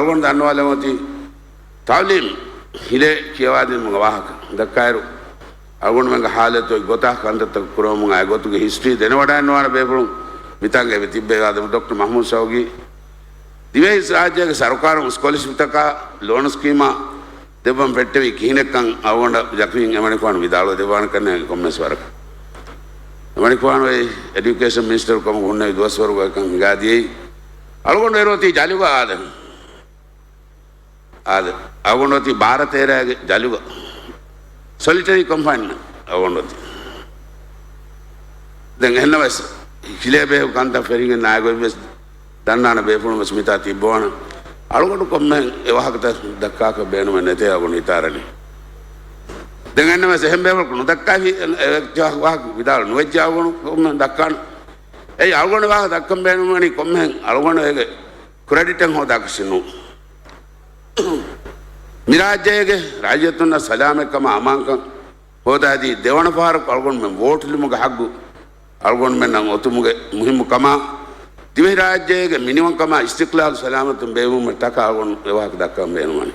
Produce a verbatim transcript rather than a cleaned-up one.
އަޅުގަނޑު ދަންނަވާލަމުން އޮތީ ތަޢުލީމް ހިލޭ ކިޔަވާދިނުމުގެ ވާހަކަ ދައްކާއިރު، އަޅުގަނޑުމެންގެ ހާލަތު އޮތް ގޮތާ ކަންތައްތައް ކުރަމުން އާ ގޮތުގެ ހިސްޓްރީ ދެނެވަޑައިންނަވާނެ ބޭފުޅުން މިތާނގައި ތިއްބެވި އާދެ، ޑޮކްޓަރ މަޙްމޫދު ޝައުގީ. ދިވެހި ރާއްޖޭގެ ސަރުކާރުން ސްކޮލަޝިޕްތަކާ ލޯނު ސްކީމާ ދެއްވަން ފެއްޓެވީ ކިހިނެއްކަން އަޅުގަނޑަށް ޔަޤީން އެމަނިކުފާނު ވިދާޅުވެ ދެއްވާނެ ކަންނޭނގެ ކޮންމެސް ވަރަކަށް. އެމަނިކުފާނު އެ އެޑިއުކޭޝަން މިނިސްޓަރު ކަމުގަ ހުންނެވި ދުވަސްވަރުގައި ކަން ހިނގާދިޔައީ. އަޅުގަނޑު އޭރު އޮތީ ޖަލުގަ އާދެ. އާދެ، އަޅުގަނޑު އޮތީ ބާރަ ތޭރައިގެ ޖަލުގަ. ސޮލިޓަރީ ކޮންފައިން އަޅުގަނޑު އޮތީ. ދެން އެހެންނަމަވެސް، ހިލޭ ބޭހު ކަންތައް ފެށިގެން ނާގޮތްވެސް ދަންނާނެ ބޭފުޅުން ވެސް މިތާ ތިއްބަވާނެ. އަޅުގަނޑު ކޮންމެހެން އެ ވާހަކަތައް ދައްކާކަށް ބޭނުމެއް ނެތޭ އަޅުގަނޑު ހިތާރަނީ. ދެން އެހެންނަމަވެސް އެހެން ބޭފުޅަކު ނުދައްކާފި އެ ވާހަކަ ވިދާޅު ނުވެއްޖެ އަޅުގަނޑު ކޮންމެހެން ދައްކާނެ. އެއީ އަޅުގަނޑު ވާހަކަ ދައްކަން ބޭނުމަނީ ކޮންމެހެން އަޅުގަނޑު އޭގެ ކްރެޑިޓެއް ހޯދާކަށެއް ނޫން. މި ރާއްޖޭގެ ރައްޔިތުންނަށް ސަލާމަތްކަމާ އަމާންކަން ހޯދާދީ ދެވަނަ ފަހަރަކު އަޅުގަނޑުމެން ވޯޓުލުމުގެ ހައްގު އަޅުގަނޑުމެންނަށް އޮތުމުގެ މުހިއްމު ކަމާ، ދިވެހިރާއްޖޭގެ މިނިވަންކަމާ އިސްތިޤްލާލު ސަލާމަތުން ބޭއްވުމަށް ޓަކާ އަޅުގަނޑު އެ ވާހަކަ ދައްކަން ބޭނުމަނީ.